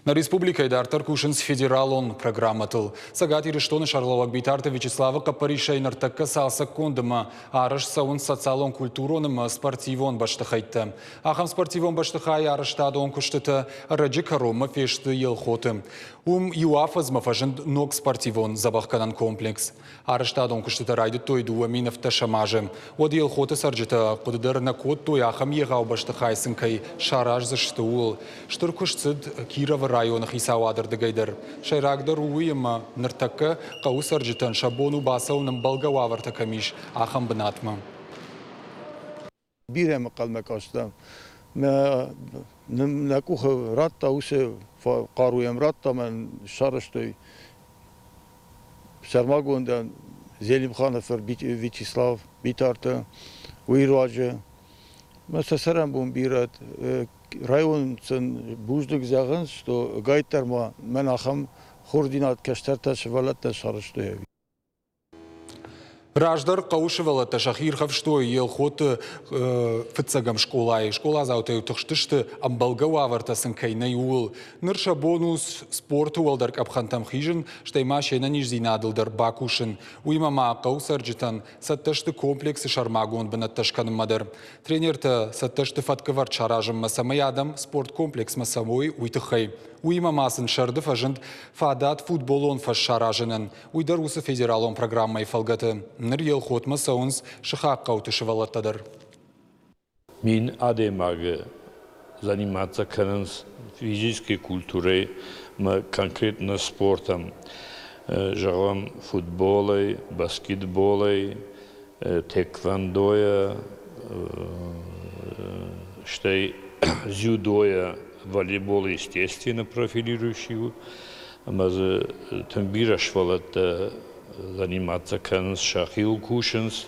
Нӕ республикӕйы дарддӕр кусынц федералон программӕтыл. Цӕгат Ирыстоны сӕргълӕууӕг Битарты Вячеславы хъӕппӕрисӕй ныртӕккӕ цалцӕггонд ӕмӕ арӕзт цӕуынц социалон-культурон ӕмӕ спортивон бӕстыхӕйттӕ. Ахӕм спортивон бӕстыхайы арӕзтадон куыстытӕ ӕрӕджы кӕронмӕ фесты Елхоты. Уым иу афӕдзмӕ фӕзынд ног спортивон дзӕбӕхгӕнӕн комплекс. Арӕзтадон куыстытӕ райдыдтой 2017 азы. Уӕд Елхоты цӕрджытӕ хъуыды дӕр нӕ кодтой, ахӕм егъау бӕстыхай сын кӕй сараздзысты, ууыл. Стыр куыст цыд Кировы районы хицауады рдыгӕй дӕр. Сӕйрагдӕр у уый, ӕмӕ ныртӕккӕ хъӕуы цӕрджытӕн сӕ бон у бацӕуын ӕмбӕлгӕ уавӕртӕ кӕм ис, ахӕм бынатмӕ. Бирӕ ӕнхъӕлмӕ кастам. Нӕ къухы радта уыцы хъару йӕм радта ӕмӕ сарӕзтой сӕрмагондӕн Зелимханы фырт Вячеслав Битарты, уый руаджы. Мӕ сӕ цӕрӕнбон бирӕ. Район сын бузныг зӕгъынц, что ӕгайтдӕр ма мӕн ахӕм хорздзинад кӕстӕртӕ, сывӕллӕттӕ сарӕзтой ӕви. Раздӕр хъӕуы сывӕллӕттӕ сӕхи ирхӕфстой Елхоты фыццӕгӕм скъолайы. Скъоладзаутӕ-иу тыхстысты, ӕмбӕлгӕ уавӕртӕ сын кӕй нӕй, ууыл. Ныр сӕ бон у спорты уӕлдӕр къӕпхӕнтӕм хизын, стӕй ма се нӕниздзинадыл дӕр бакусын. Уыимӕ ма хъӕуы цӕрджытӕн цӕттӕ сты комплексы сӕрмагонд бынӕттӕ скӕнынмӕ дӕр. Тренертӕ цӕттӕ сты фӕткӕвӕрд саразынмӕ, цӕмӕй адӕм спорткомплексмӕ цӕуой, уый тыххӕй. Уыимӕ ма сын сӕрды фӕзынд фадат футболон фӕз саразынӕн. Уый дӕр уыцы федералон программӕйы фӕлгӕты. Ныр Елхотмӕ цӕуынц сыхаг хъӕуты сывӕллӕттӕ дӕр. 1000 адӕймаги заниматься кӕнынц физической культурӕй ӕмӕ конкретно спортом. Зӕгъӕм, футболӕй, баскетболӕй, тхэквондойӕ, стӕй дзюдойӕ, волейбол, естественно, профилирующий у. Ӕмӕ дзы тынг бирӕ сывӕллӕттӕ заниматься кӕнынц, сӕхиуыл кусынц.